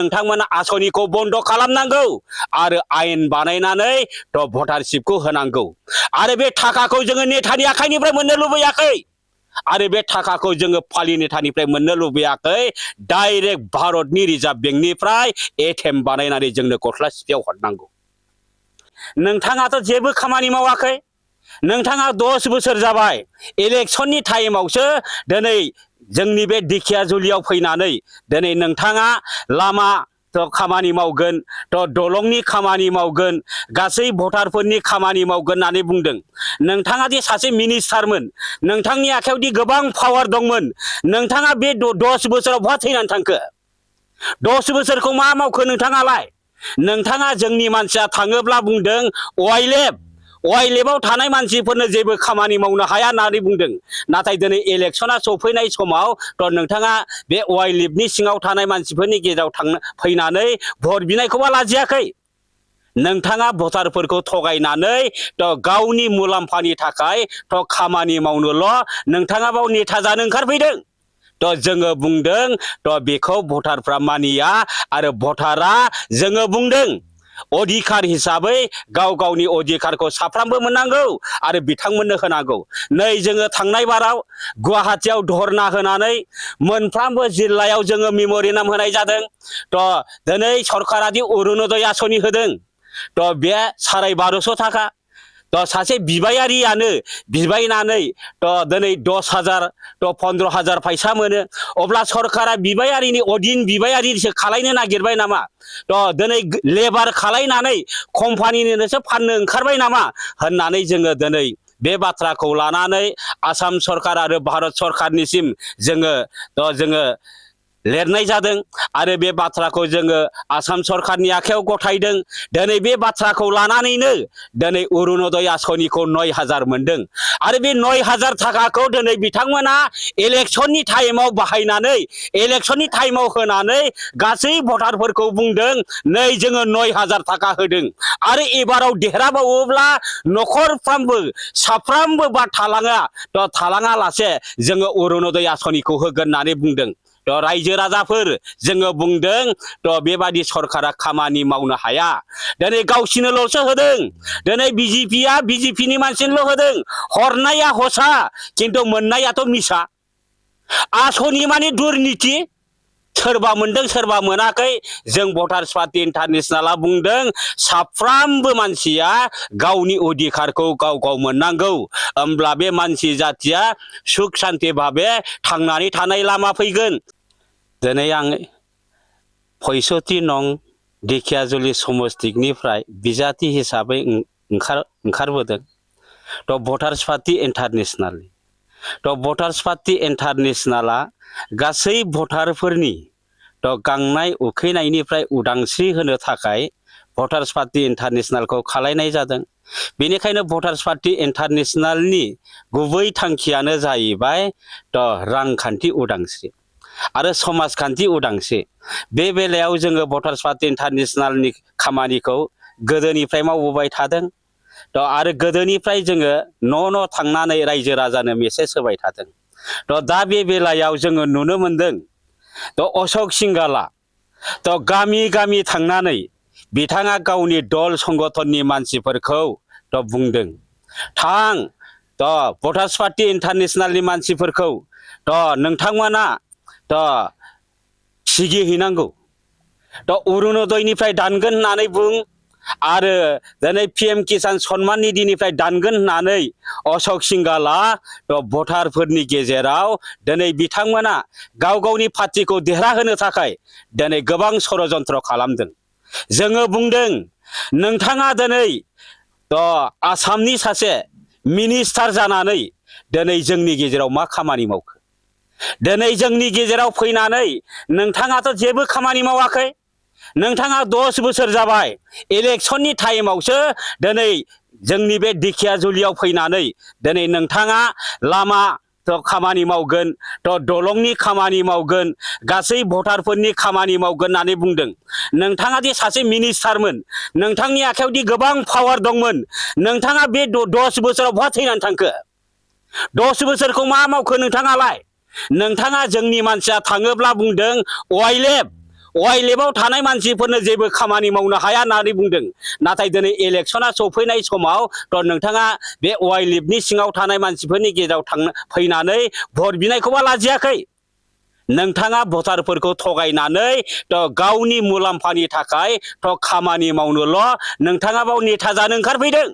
नोंथांमोना आसनिखौ बन्द खालामनांगौ आरो आयेन बानायनानै थ भटारशिपखौ होनांगौ आरो बे थाखाखौ जोङो नेतानि आखाइनिफ्राय मोननो लुबैयाखै आरो बे थाखाखौ जोङो फालि नेतानिफ्राय मोननो लुबैयाखै डाइरेक्ट भारतनि रिजार्भ बेंकनिफ्राय एटिएम बानायनानै जोंनो गस्ला सिपियाव हरनांगौ। नोंथाङाथ' जेबो खामानि मावाखै नोंथाङा 10 बोसोर जाबाय इलेक्शननि टाइमावसो दिनै जोंनि बे दिखियाजुलियाव फैनानै दिनै नोंथाङा लामा खामानि मावगोन दलंनि खामानि मावगोन गासै भटारफोरनि खामानि मावगोन होननानै बुंदों। नोंथाङा दि सासे मिनिस्टारमोन नोंथांनि आखायाव दि गोबां पावार दंमोन नोंथाङा बे 10 बोसोराव बहा थैनानै थांखो 10 बोसोरखौ मा मावखो नोंथाङालाय? नोंथाङा जोंनि मानसिया थाङोब्ला बुंदों वाइलेबाव थानाय मानसिफोरनो जेबो खामानि मावनो हाया होननानै बुंदों। नाथाय दिनै इलेक्शना सफैनाय समाव नोंथाङा बे वाइलेबनि सिङाव थानाय मानसिफोरनि गेजेराव फैनानै भट बिनायखौबा लाजियाखै। नोंथाङा भटारफोरखौ थगायनानै गावनि मुलाम्फानि थाखाय खामानि मावनोल' नोंथाङा बाव नेता जानो ओंखारफैदों। जोङो बुंदों बेखौ भटारफ्रा मानिया आरो भटारा जोङो बुंदों अधिकार हिसाबै गाव गावनि अधिकारखौ साफ्रामबो मोननांगौ आरो बिथांमोननो होनांगौ। नै जोङो थांनाय बाराव गुवाहाटीयाव धरना होनानै मोनफ्रोमबो जिल्लायाव जोङो मेम'रेन्डाम होनाय जादों। दिनै सरकारा दि अरुणोदय आसनि होदों बे 1250 थाखा सासे बिबायारियानो बिबायनानै दिनै 10,000 15,000 फैसा मोनो। अब्ला सरकारा बिबायारिनि अधीन बिबायारिसो खालायनो नागिरबाय नामा? दिनै लेबार खालायनानै कम्पानिनोसो फाननो ओंखारबाय नामा होननानै जोङो दिनै बे बाथ्राखौ लानानै आसाम सरकार आरो भारत सरकारनिसिम जोङो लिरनाय जादों आरो बे बाथ्राखौ जोङो आसाम सरकारनि आखायाव गथायदों। दिनै बे बाथ्राखौ लानानैनो दिनै अरुणोदय आसनिखौ 9,000 मोनदों आरो बे 9,000 थाखाखौ दिनै बिथांमोना इलेक्शननि टाइमाव बाहायनानै इलेक्शननि टाइमाव होनानै गासै भटारफोरखौ बुंदों नै जोङो 9,000 थाखा होदों आरो एबाराव देरहाबावोब्ला न'खरफ्रामबो साफ्रामबो बा थालाङा लासे जोङो अरुणोदय आसनिखौ होगोन होननानै बुंदों। रायजो राजाफोर जोङो बुंदों बेबादि सरकारा खामानि मावनो हाया। दिनै गावसिनोल'सो होदों। दिनै बिजेपिनि मानसिनोल' होदों। हरनाया हसा खिन्थु मोननायाथ' मिसा। आसनि माने दुर्निति सोरबा मोनदों सोरबा मोनाखै। जों भटार्स पार्टी इन्टारनेशनेला बुंदों साफ्रामबो मानसिया गावनि अधिकारखौ गाव गाव मोननांगौ होमब्ला बे मानसि जाथिया सुख शान्ति भाबे थांनानै थानाय लामा फैगोन। दिनै आं 65 नं दिखियाजुलि समस्तिनिफ्राय बिजाथि हिसाबै ओंखारबोदों voters party international. Voters party इन्टारनेशनेला गासै भटारफोरनि गांनाय उखैनायनिफ्राय उदांस्रि होनो थाखाय भटार्स पार्टी इन्टारनेशनेलखौ खालायनाय जादों। बेनिखायनो भटार्स पार्टी इन्टारनेशनेलनि गुबै थांखियानो जाहैबाय रांखान्थि उदांस्रि आरो समाजखान्थि उदांस्रि। बे बेलायाव जोङो भटार्स पार्टी इन्टारनेशनेलनि खामानिखौ गोदोनिफ्राय मावबोबाय थादों आरो गोदोनिफ्राय जोङो न' थांनानै रायजो राजानो मेसेज होबाय थादों। दा बे बेलायाव जोङो नुनो मोनदों अशोक सिंगाला गामि गामि थांनानै बिथाङा गावनि दल संगठननि मानसिफोरखौ बुंदों थां भटार्स पार्टी इन्टारनेशनेलनि मानसिफोरखौ नोंथांमोना सिगिहैनांगौ अरुणोदयनिफ्राय दानगोन होननानै बुं आरो दिनै PM किसान सन्मान निधिनिफ्राय दानगोन होननानै अशोक सिंगाला भटारफोरनि गेजेराव दिनै बिथांमोना गाव गावनि पार्टीखौ देरहाहोनो थाखाय दिनै गोबां षड़यन्त्र खालामदों। जोङो बुंदों नोंथाङा दिनै आसामनि सासे मिनिस्टार जानानै दिनै जोंनि गेजेराव मा खामानि मावखो? दिनै जोंनि गेजेराव फैनानै नोंथाङाथ' जेबो खामानि मावाखै। नोंथाङा 10 बोसोर जाबाय इलेक्शननि टाइमावसो दिनै जोंनि बे दिखियाजुलियाव फैनानै दिनै नोंथाङा लामा खामानि मावगोन दलंनि खामानि मावगोन गासै भटारफोरनि खामानि मावगोन होननानै बुंदों। नोंथाङा दि सासे मिनिस्टारमोन नोंथांनि आखायाव दि गोबां पावार दंमोन नोंथाङा बे 10 बोसोराव बहा थैनानै थांखो? 10 बोसोरखौ मा मावखो नोंथाङालाय? नोंथाङा जोंनि मानसिया थाङोब्ला बुंदों वाइलेबाव थानाय मानसिफोरनो जेबो खामानि मावनो हाया होननानै बुंदों नाथाय दिनै इलेक्सना सफैनाय समाव थ' नोंथाङा बे वाइलिबनि सिङाव थानाय मानसिफोरनि गेजेराव फैनानै भट बिनायखौबा लाजियाखै नोंथाङा भटारफोरखौ थगायनानै थ' गावनि मुलाम्फानि थाखाय थ' खामानि मावनोल' नोंथाङा बाव नेता जानो ओंखारफैदों